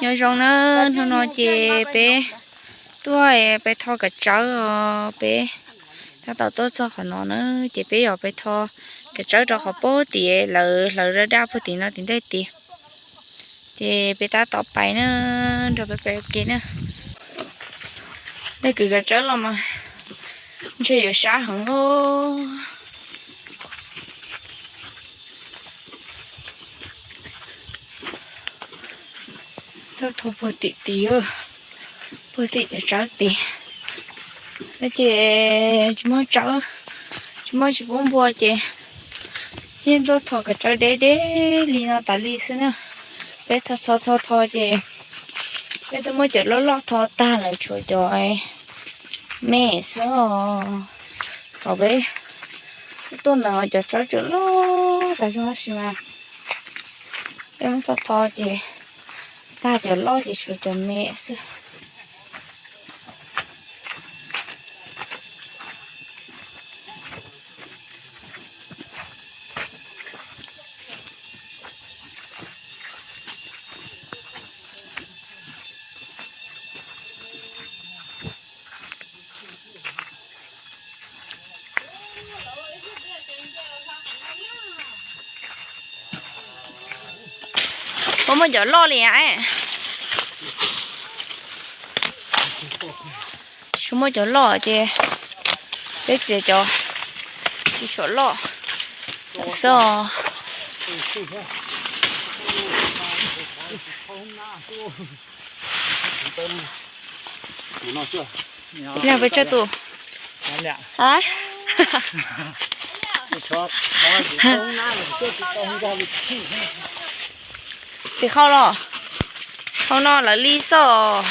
Nyob zoo na, hnub no ces peb tuaj peb tho kav tsawb os, peb tab tom tuaj txog qhov no na, ces peb yuav peb tho kav tsawb rau qhov puag tim lawv hlawv daj daj puag tim no tim ntej tid. Ces peb tab tom pais na, nrog peb pais ua ke na. Tej kwv kav tsawb los mas ntshe yuav sab heev os. Tuaj tho puag tim tid, puag tim cov tsawb tid. Ces tsis muaj tsawb, tsis muaj tsis pub npua ces yeej tuaj tho kav tsawb deb deb li no tas li xwb na. Peb tho tho tho tho ces peb twb muab cov loj loj tho tag lawm, tshuav cov me xwb os. Thaum peb tuaj ntawd cov tsawb tseem loj tas zog tab sis mas peb muab tho tho ces tag cov loj ces tshuav cov me xwb. Puas muaj cov loj li a? Tsis muaj cov loj ces peb txiav cov tsis tshua loj xwb os. Ib leeg peb tsawg tus? Txiv hau los? Hau no lawv li xwb.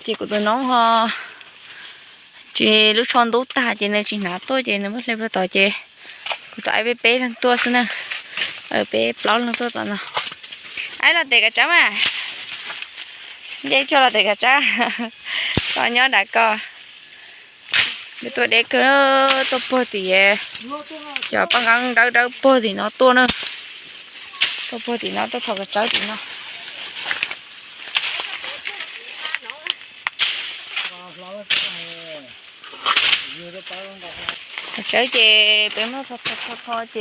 Ces kuv tus noob ho tsis, lub tsho ntub tag ces nws tsis hnav tuaj ces nws muab hle puag tod ces kuv tau aib peb peb leeg tuaj xwb na. Peb plaub leeg tuaj tom no. Aib los tes kav tsawb mas. Nce tso los tes kav tsawb. Koj nyob nram ko. Peb tuaj deb kawg, tuaj puag tim cov paj nqeeb dawb dawb puag tim no tuaj na. Tuaj puag tim no tuaj tho kav tsawb tim no. Kav tsawb ces peb muab tho tho tho ces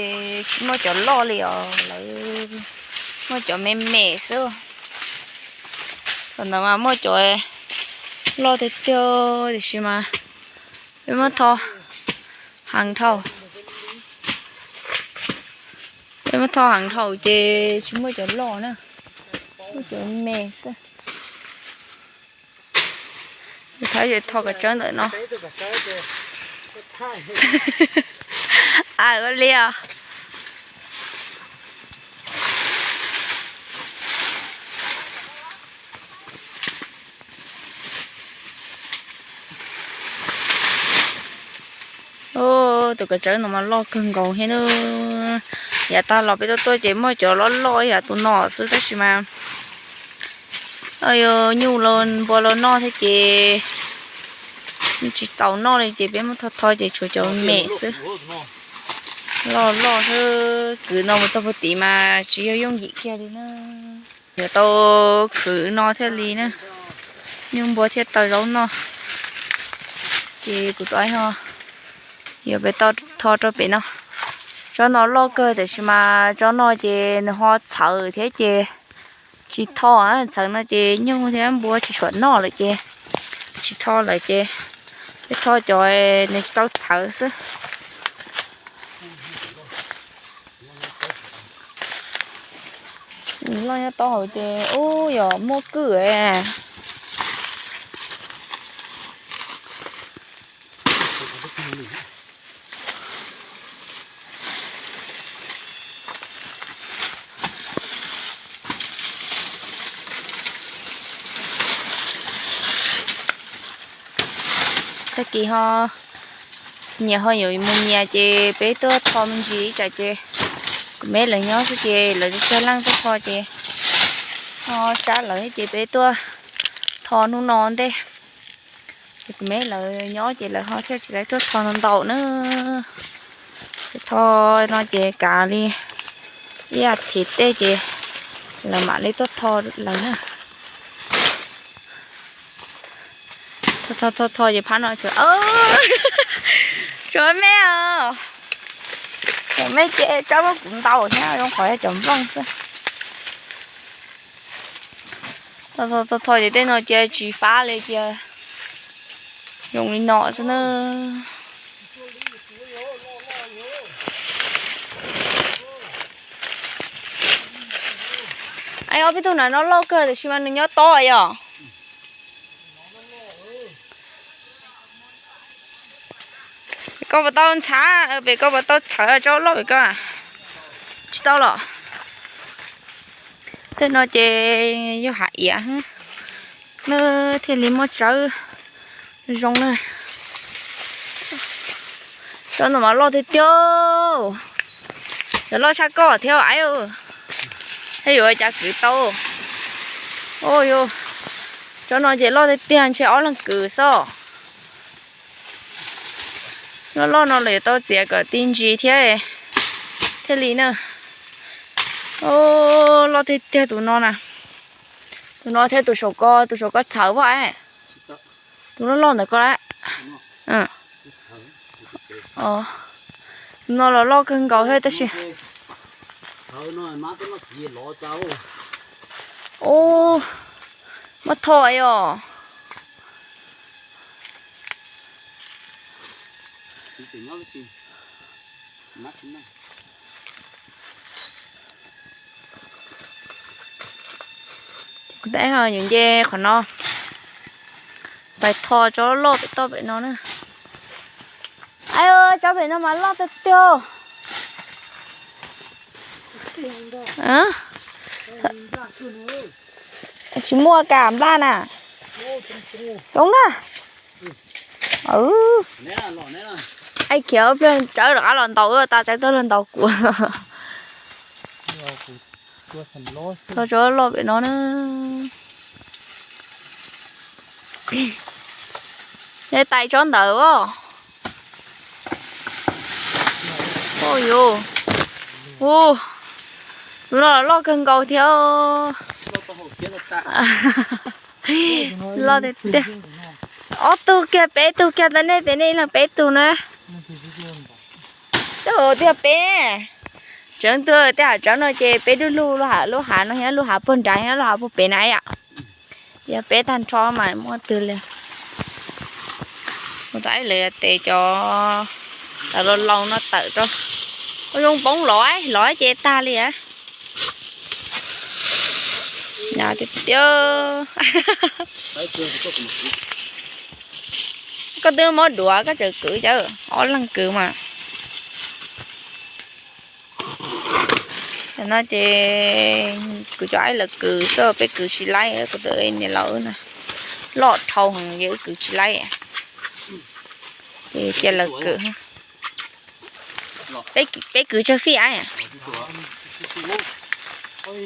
tsis muaj cov loj li os, lawv muaj cov me me xwb. Thaum ntawd mas muaj cov loj tiag tiag tiam sis mas peb muab tho heev dhau. Peb muab tho heev dhau ces tsis muaj cov loj na, muaj cov me xwb. Thov ces tho kav tsawb ntawm no. Aw, ua li os. Tus kav tsawb no mas loj kawg nkaus thiab na. Yav tag los peb tuaj tuaj ces muaj cov loj loj yam tus no xwb tab sis mas nyuj los npua los noj thiab ces tsis txaus noj li ces peb muab tho tho ces tshuav cov me xwb. Loj loj xwb, kwv no mus txog puag tid mas tsis yog yooj yim kiag li na. Yuav tau khwv no thiaj li na, nyuj npua thiaj tau zaub noj. Ces kuv rov ho yuav pem tau tho rau pem no. Tsob no loj kawg tiam sis mas tsob no ces nws ho txhawv thiab ces tsis tho, txhawv no ces nyuj thiab npua tsis tshua noj lawm ces tsis tho lawm ces peb tho cov nws tsis tau txhawv xwb. Loj nyob taub hau ces ub yog muaj kwj. Tag kis ho nyias ho yuav mus nyias ces peb tuaj tho me ntsis ib tsam ces kuv me lawv nyob xwb ces lawv tsis tag leej tuaj tho ces ho tsab lawv ces peb tuaj tho hnub no ntej. Ces kuv me lawv nyob ces lawv ho thiaj tsis tau tuaj tho ntau na. Tho no ces kav li Ib as thiv tej ces lawv mam li tuaj tho lawv na. Tho tho tho ces phab no tsuas, tsuas me os. Cov me ces tsawb muab kuv ntaus thiab, zoo qhov yog cov nplooj xwb. Tho tho tho ces tej no cia tsis fab li, cia zoo li no xwb na. Ai, ob peb tug na no loj kawg tiam sis mas nws nyob tob yom. Pem koj puas tau ntxhab, pem koj puas tau txhawv tsob loj pem koj? Tsis tau los. Tej no ces yog hav iav, nws thiaj li muaj tsawb zoo na. Tsob no mas loj tiag tiag. Cov loj tshaj koj thiab aib, thiaj yuav ua cas kwv tau. Ua, tsob no ces loj tiag tiag, ntshe ob leeg kwv xwb. Loj loj no lawv yuav tau txiav kom ti ntsis thiab, thiaj li na. Loj tiag tiag tus no na. Tus no thiab tus saum ko, tus saum ko txhawv pob. Tus loj loj ntawm ko lawm. Tus no los loj kawg nkaus thiab tab sis. Ub, muab tho yom. Kuv tab ho yuav nce qhov no, pais tho tsob loj pem toj pem no na. Ai, tsob pem no mas loj tiag tiag. Tsis muaj kam nplaj na. Coob na. Ai, khiav pliag tsawb rov qab los ntaus, tas tsawb tuaj los ntaus kuv. Tho tsob loj pem no na. Yog tais tsob ntawd os. Ua, tus no los loj kawg nkaus thiab. Loj tiag tiag. Ob tug kiag peb tug kiag, tau nej tias nej ib leeg peb tug na. Tej tiag peb, tseev twg tej hav tsawb no ces peb dub lug lub hav, lub hav no thiab lub hav puag nrad thiab lub hav puag pem na yom. Yog peb tag nrho mas muaj twg li. Mus tau lawv tes cov tawv laus laus no tawm rau. Ua zoo poob los, los ces tag li. Tiag tiag. Koj twb muab duav koj tseem kwv cov, ob leeg kwv mas. Tam no ces kuv cov aib lawv kwv xwb, peb kwv tsis laib, kuv tus niam laus na, loj dhau heev ces wb kwv tsis laib. Ces cia lawv kwv. Peb kwv tsawg fij aib? Peb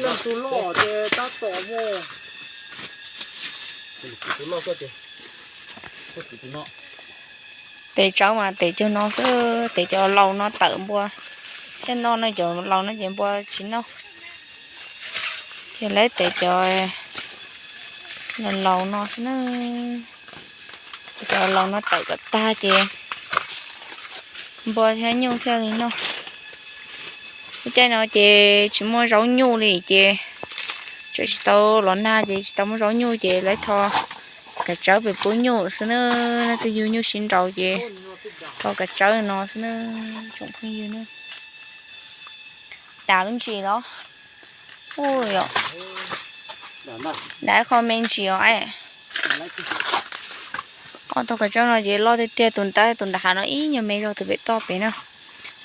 leej tug loj ces tab tom muaj. Tes tsawb mas tes cov no xwb, tes cov laus no tawm npua thiab noj, no cov laus no ces npua tsis noj. Ces lawv tes cov laus laus no xwb na. Cov laus no tawm kom tag ces npua thiab nyuj thiaj li noj. Lub caij no ces tsis muaj zaub nyuj li ces tseem tsis tau los nag ces tsis tau muaj zaub nyuj ces lawv tho kav tsawb pem pub nyuj xwb na. Leej twg yug nyuj sib nraus ces tho kav tsawb no xwb na, tsoom phooj ywg na. Dav lub ntsis los. Ua yom, dav ib qho me ntsis os. Ob tug kav tsawb no ces loj tiag tiag, tus nrad tus nrad hav no ib nyuag me zog, tus pem toj pem na.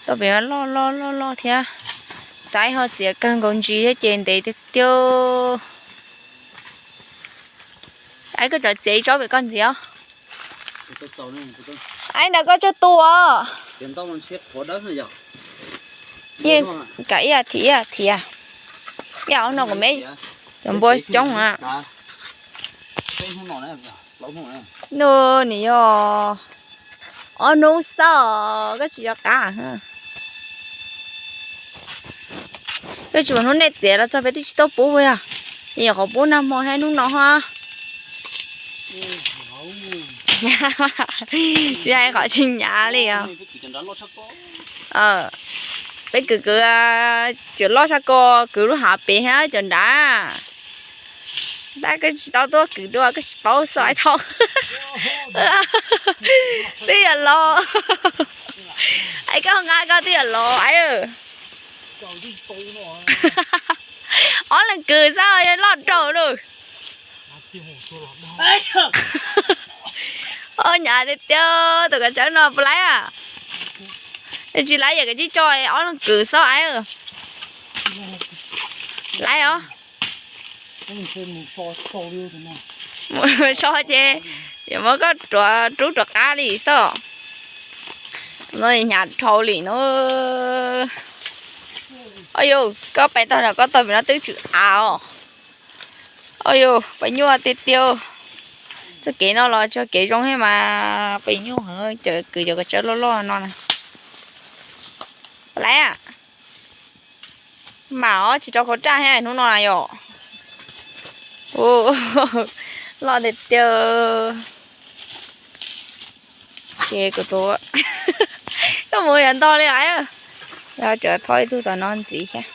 Toj pem loj loj loj loj thiab. Tais ho txiav kawg nkaus ntsis thiab ces ntev tiag tiag. Aib, koj txhob txiav ib tsob pem koj ntxiv os. Aib, nrad koj tsawg tus os? Txiav ntau no ntshe qhuav dawb no yom. Yeej kav ib thim ib thim, ib ob hnub kuv me cov npua coob na. Nub nws yog ob hnub xwb, koj tsis yog qab. Koj tsis pom hnub nej txiav los txog peb twb tsis tuaj pub puas yog? Ces nyuam qhuav pub nag hmo thiab hnub no ho. Tsis hais qhov tsis hnyav li os. Peb kwv kwv cov loj sab ko, kwv lub hav pem thiab cov nrad. Tab koj tsis tau tuaj kwv dua koj tsis paub xwb ais thauj. Twb yog los, es koj nqa koj twb yog los ais. Ob leeg kwv xwb yog loj dhau lawm. Hnyav tiag tiag tus kav tsawb no puas laib a? Tsis laib yam kav tsij tso, ob leeg kwv xwb ais. Laib os. Mus so ces yuav muab koj rub rov qab li xwb. No hnyav dhau li no. Au yus, koj pais tag no koj tau pem no twb tsw av os. Au yus, pais nyuaj tiag tiag. Txoj kev no los txoj kev zoo thiab mas pais nyuaj heev, cov kwv cov kav tsawb loj loj no na. Laib, mam os tsis rau khau raj thiab hnub no na yom. Loj tiag tiag. Ces kuv tus, koj mus yog ntog li os. Yog tseem thov ib tug tom no ntxiv thiab.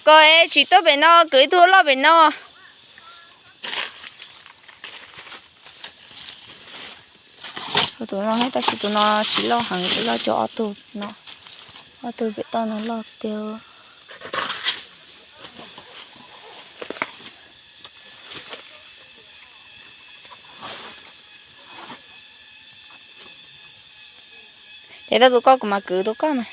Koj tsis tuaj pem no, kwv ib tug loj pem no. Tus no tab sis tus no tsis loj heev, loj cov ob tug no, ob tug pem toj no loj tiag. Ces tau tus koj kuv mam kwv tus koj mas.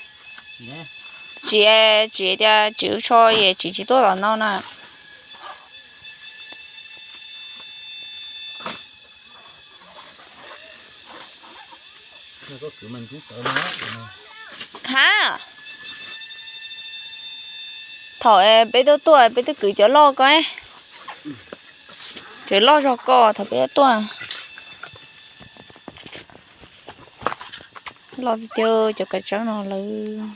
Tsis, tsis tias tsis ua tsho es tsis tsis tuaj tom no na. Ha, thaum peb tuaj tuaj peb twb kwv cov loj ko, cov loj zog ko thaum peb tuaj. Loj tiag tiag cov kav tsawb no lawm.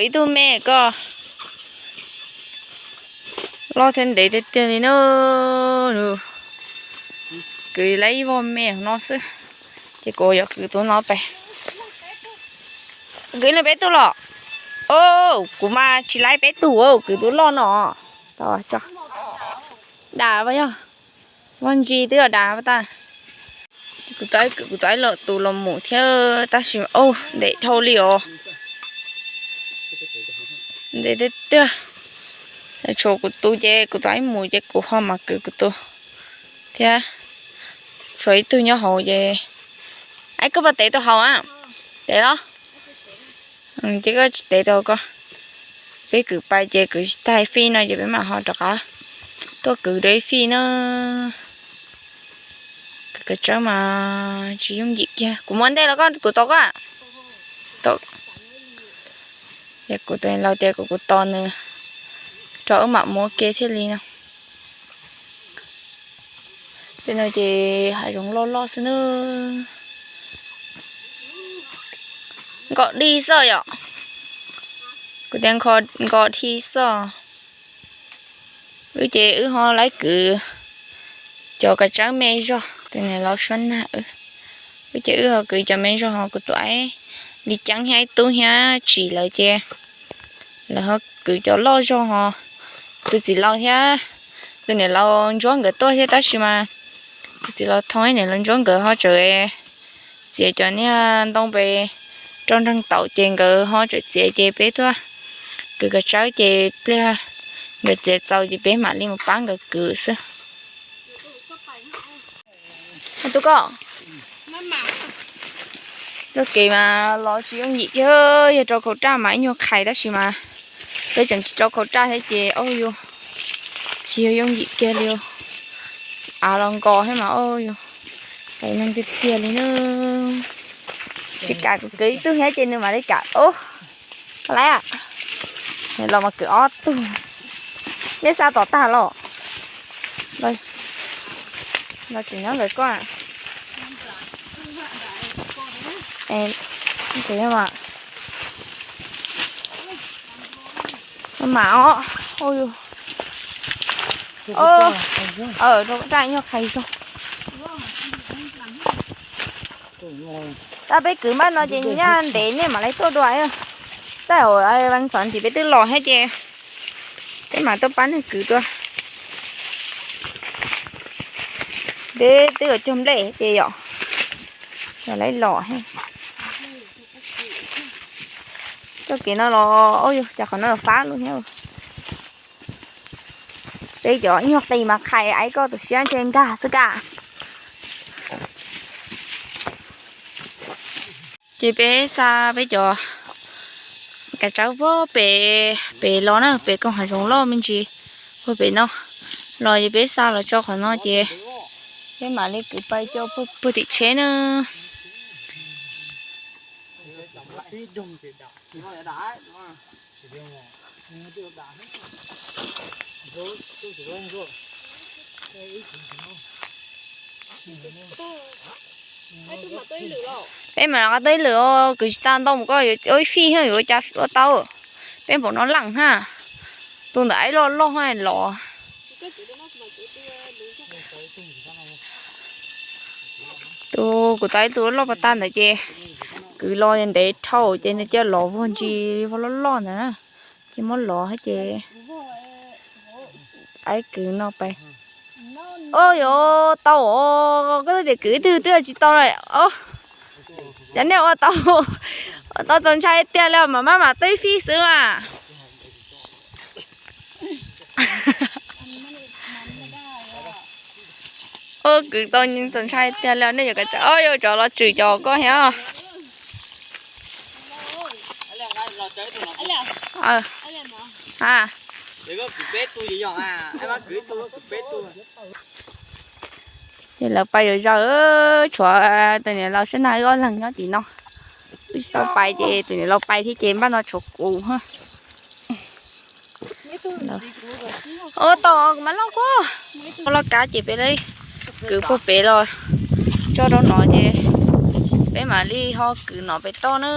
Ib tug me koj. Loj thiab ntev tiag tiag li na. Kwv lawv ib voj me no xwb. Ces kuv yuav kwv tus no pem. Kwv li peb tug los. Kuv mas tsis laib peb tug, kwv tus loj no. Dam yog, voj ntsis twb yog dam tas. Kuv tab, kuv tab los tus los mus thiab tab sis, ntev dhau li os. Ntev tiag tiag. Tshuav kuv tus ces kuv tab mus ces kuv ho mam kwv kuv tus thiab. Tshuav ib tug nyob hauv ces, es koj puas tev tau hauv a? Tev los? Ces koj tsis tev tau koj. Peb kwv pais ces kwv tsis tag fij no ces peb mam ho rov qab tuaj kwv dua ib fij na. Kwv kav tsawb mas tsis yooj yim kiag. Kuv muab ntej los koj kwv tau koj. Ces kuv tus laus tias kuv, kuv tos nws rau wb mam mus ua ke thiaj li no. Tej no ces hav zoov loj loj xwb na. Nkos dhi xwb yom. Kuv tias nkos dhi xwb. Wb ces wb ho laib kwv cov kav tsawb me zog, tus niam laus suab nag wb. Wb ces wb ho kwv cov me zog ho kuv tus aib Li Ceeb thiab ib tug thiab tsim lawv ces lawv ho kwv cov loj zog ho. Tus txiv laus thiab tus niam laus ntsuab nkawd tuaj thiab tab sis mas tus txiv laus thoo ib niam laus ntsuab nkawd ho tseem txiav cov niag ntoo pem rau nreeg taum ces nkawd ho tseem txiav ces peb tuaj kwv kav tsawb ces pliag nkawd txiav txaus ces peb mam li mus pab nkawd kwv xwb. Tub koj, txoj kev mas los tsis yooj yim thiab, yog rau khau raj mas ib nyuag qhais tab sis mas peb tseem tsis rau khau raj thiab ces ua yus tsis yog yooj yim kiag li. Av los nkos thiab mas ua yus Qis no tiag tiag li na. Tsis kam kwv ib tug thiab ces nws mam li kam. Ub, laiv, los mas kwv ob tug. Nej xa tom tag los? Los tseem nyob ntawm koj. Mam os. Rau qab nyuag qhais zoo. Tab peb kwv npaj no ces nyaj ntev nej mam li tuaj dua. Tej zaum vas ntxov ntsis peb twb los thiab ces peb mam tuaj pab nej kwv dua. Peb twb yuav cog nplej ces yom, yog lawv los. Txoj kev no los, ub, yog cas qhov no fab lug thiab. Peb cov nyuag qis mas qhais aib koj tus siab ntshe nkag xwb kaj. Ces peb xa peb cov kav tsawb puag pem, pem los na, pem koog hav zoov loj me ntsis puag pem no los, ces peb xa los tso qhov no ces peb mam li kwv pais coj puag tim tsheb na. Peb mam rov qab tuaj ib lwm, kwv tsis tau ntau mus koj ua ib fij yuav ua cas ua tau. Peb npaum no leej hab, tus ntawm aib loj loj los. Tus kuv tau ib tug loj pas tag ntawd ces kwv los ntev dhau ces nws cia los vog ntsis vog loj loj ntawd na, ces muab lov thiab ces aib kwv no pais. Ub, yuav tau os, koj twb tias kwv ib tug twb tsis tau lawm. Cov nej ua tau, ua tau txaus ntshai tiag li mas maj mam tuaj ib fij xwb mas. Ub, kwv tau txaus ntshai tiag li, nej yuav kav tsij, ub, yuav tsov los tswm cov koj thiab. Ces lawv pais zom zaws, tshuav tus niam laus sab nag wb ob leeg nyob tim no. Wb tsis tau pais ces tus niam laus pais thiab ces npaj no tshuav kuv. Ua tau kuv mas loj kuj. Laj kab ces peb kwv puag pem los tso rau no ces peb mam li ho kwv no pem toj na.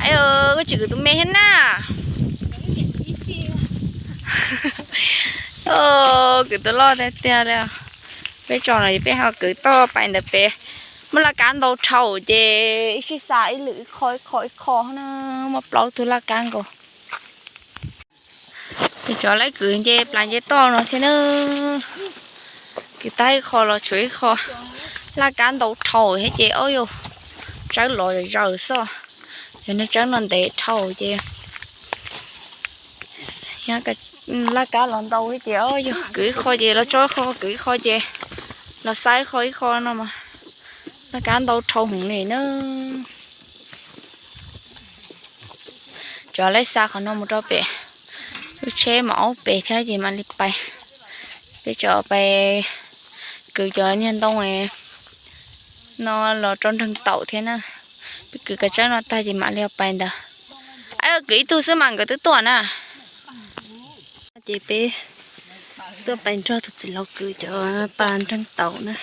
Aib, koj tsis kwv tus me thiab na? Kwv tus loj tiag tiag li. Peb tso no ces peb ho kwv toj pais ntawd pem. Muaj laj kab ntau dhau ces ib sij xa ib lwm ib qho ib qho ib qho na, muaj plaub tug laj kab nkaus. Ces cov laj kwv nce plas nce toj no thiab na. Kwv tag ib qho los tshuav ib qho. Laj kab ntau dhau thiab ces ob yus tsawb los zaws xwb. Cov niag tsawb no ntev dhau ces laj kab los ntau thiab ces ob yus kwv ib qho ces los tso ib qho, kwv ib qho ces los xa ib qho ib qho no mas laj kab ntau dhau heev li na. Cov laj xa qhov no mus rau pem lub tsheb mas aub pem thiab ces mam li pais. Peb tso pais kwv cov niag ntoo no los rau nreeg taum thiab na. Peb kwv kav tsawb no tag ces mam li pais ntawd. Aib, kwv ib tug xwb mas nkawd twb tuaj na. Ces peb tuaj pais nrog tus txiv laus kwv cov pas nreeg taum na.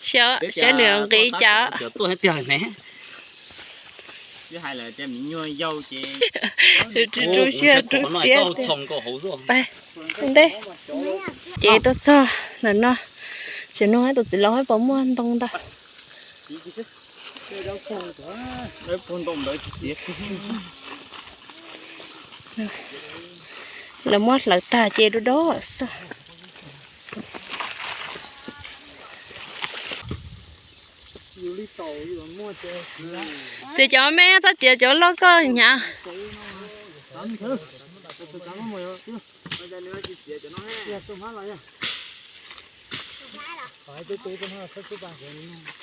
Saib nws nqis cas. Rub siab rub tiab. Ntej, ces tuaj txog ntawm no, tseem nug tus txiv laus hab puas muaj ntoo ntag. Lawv muab hlawv tag ces du dob xwb. Txiav cov me, txhob txiav cov loj koj hnyav.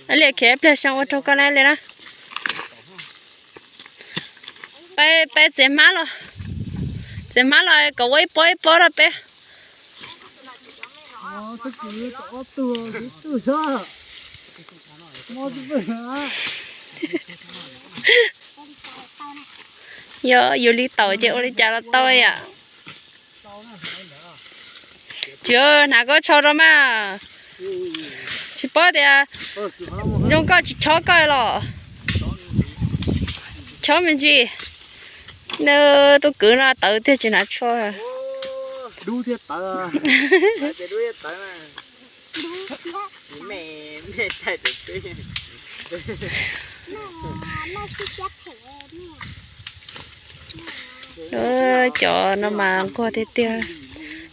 Liam khiav pliag xyoo ua rau koj na li na. Peb txiav hmab los, txiav hmab los kom ua ib pob ib pob rau peb. Yog yus li taum ces ua li cas los tau yom. Tsis hnav koj tsho rau mas. Tsis paub tias zoo koj tsis chob koj los. Chob me ntsis. Nws tus kwv no tawv tiag tsis hnav tsho. Cov no mas nquag tiag tiag.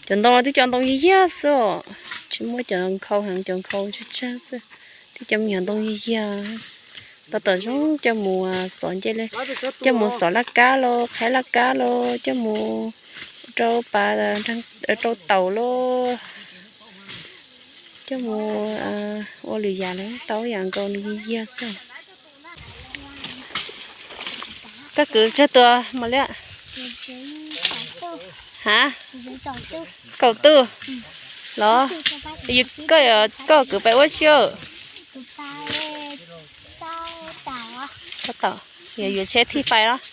Cov ntoo twb cov ntoo yag yag xwb os. Tsis muaj cov nkhaus heev, cov nkhaus tsawg tsawg xwb. Twb cov me nyuam ntoo yag yag. Tab tom zoo coj mus xov ncej li, coj mus xov laj kab los, qhaib laj kab los, coj mus rau pas, rau taum los, coj mus ua lwm yam los tau, yam nkaus nws yag yag xwb. Koj kwv tsawg tus mas liab? Ha? Kaum tus los? Koj, koj kwv pais ua si? Yuav yuav tsheb thij pais los?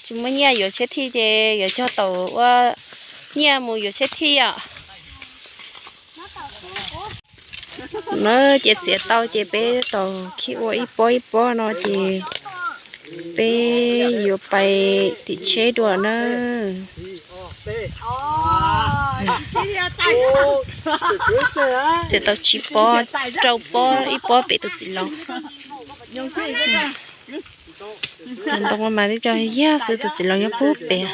Tsis muaj nyiaj yuav tsheb thij ces yuav cog taum ua nyiaj mus yuav tsheb thij yom. Na ces txiav tau ces peb tau khij ua ib pob ib pob no ces peb yuav pais tim tsheb dua na. Txiav tau tsib pob, rau pob, ib pob pem tus txiv laus. Cov ntoo mas twb cov yag xwb, tus txiv laus nyob puag pem.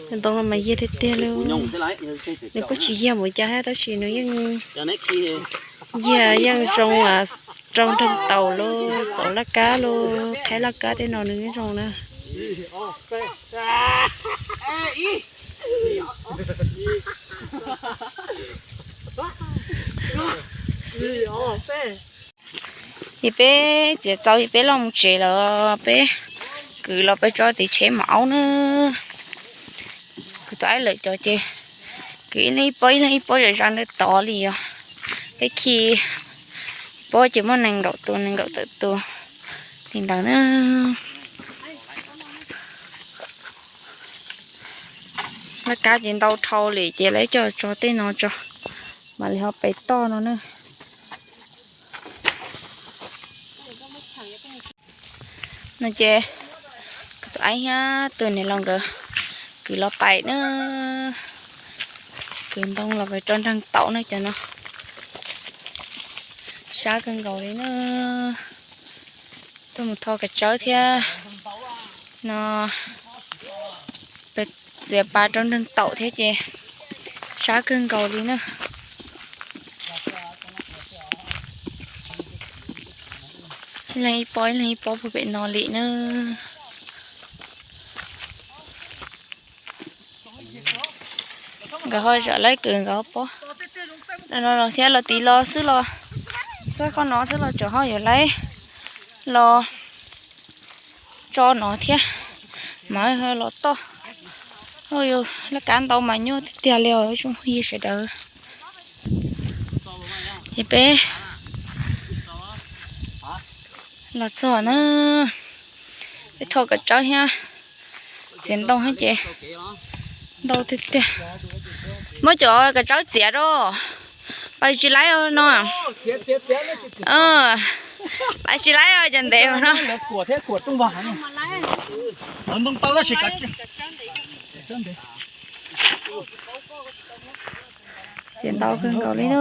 Cov ntoo no mas yag tiag tiag li. Nws kuj tsis yag npaum cas thiab tab sis nws yeej yag, yeej zoo rau nreeg taum los, xov laj kab los, qhaib laj kab tej no nws yeej zoo na. Ces peb txiav txau ces peb los mus tsev lawm, peb kwv los peb tso tim tsheb mam aub na. Kwv tau aib lawm cov ces kwv ib leeg ib pob, ib leeg ib pob zom zaws ntawm tod li os. Peb khi ib pob ces muaj nees nkaum tus, nees nkaum tawm tus li ntawd na. Laj kab ces ntau dhau li ces lawv coj tso tej no tso, mam li ho pem toj no na. No ces kuv tus aib thiab tus niam laus nkawd kwv los pais na, kwv ntoo los pais rau nreeg taum na cov no. Sab kawg nkaus li na. Tuaj mus tho kav tsawb thiab no, txiav pas rau nreeg taum thiab ces sab kawg nkaus li na. Ib leeg ib pob, ib leeg ib pob puag pem no li na. Nkawd ho zam laib kwv nkawd pob no los thiab, los tiv los xwb los, txog qhov no xwb los tseem ho yuav laib los tso no thiab, mas los toj. Laj kab ntau mas nyuaj tiag tiag li os ib tsoom phooj ywg sawv daws. Ces peb los txog na, peb tho kav tsawb thiab txiav ntoo thiab ces ntau tiag tiag. Muab cov kav tsawb txiav rau, pais tsis laib no. Pais tsis laib cov ntev no. Txiav ntau kawg nkaus li na.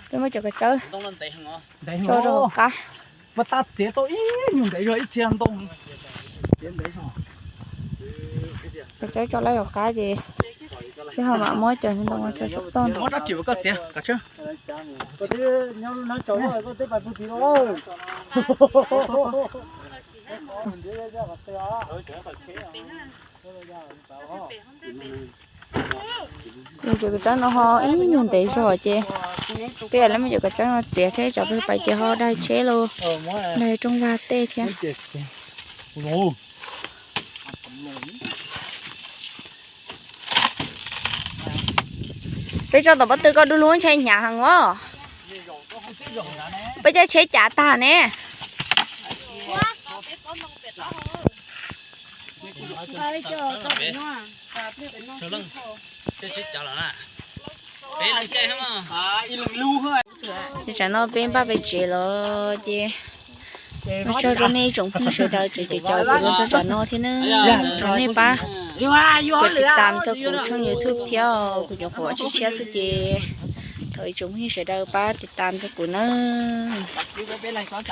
Peb muab cov kav tsawb tso rau hauv qab. Kav tsawb tso laib hauv qab ces peb ho mam muab cov ntoo tso saum toj ntawd. Cov kav tsawb no ho ib nyuag ntev zog ces peb yuav muab cov kav tsawb no txiav thiab tsam peb pais ces ho daig tsheb los, daig rooj vag tej thiab. Peb tso tom pob tw koj du lug ntshai hnyav heev os. Peb caij tsheb cav tag ne. Ces tsam no peb npaj peb tsev los ces ua tsaug rau nej ib tsoom phooj ywg sawv daws tseem caum kuv los txog tsam no thiab nawb. Thov nej pab kov tiv tam rau kuv tshooj YouTube thiab, kuv nyuam qhuav tshiab tshiab xwb ces thov ib tsoom phooj ywg sawv daws pab tiv tam rau kuv nawb.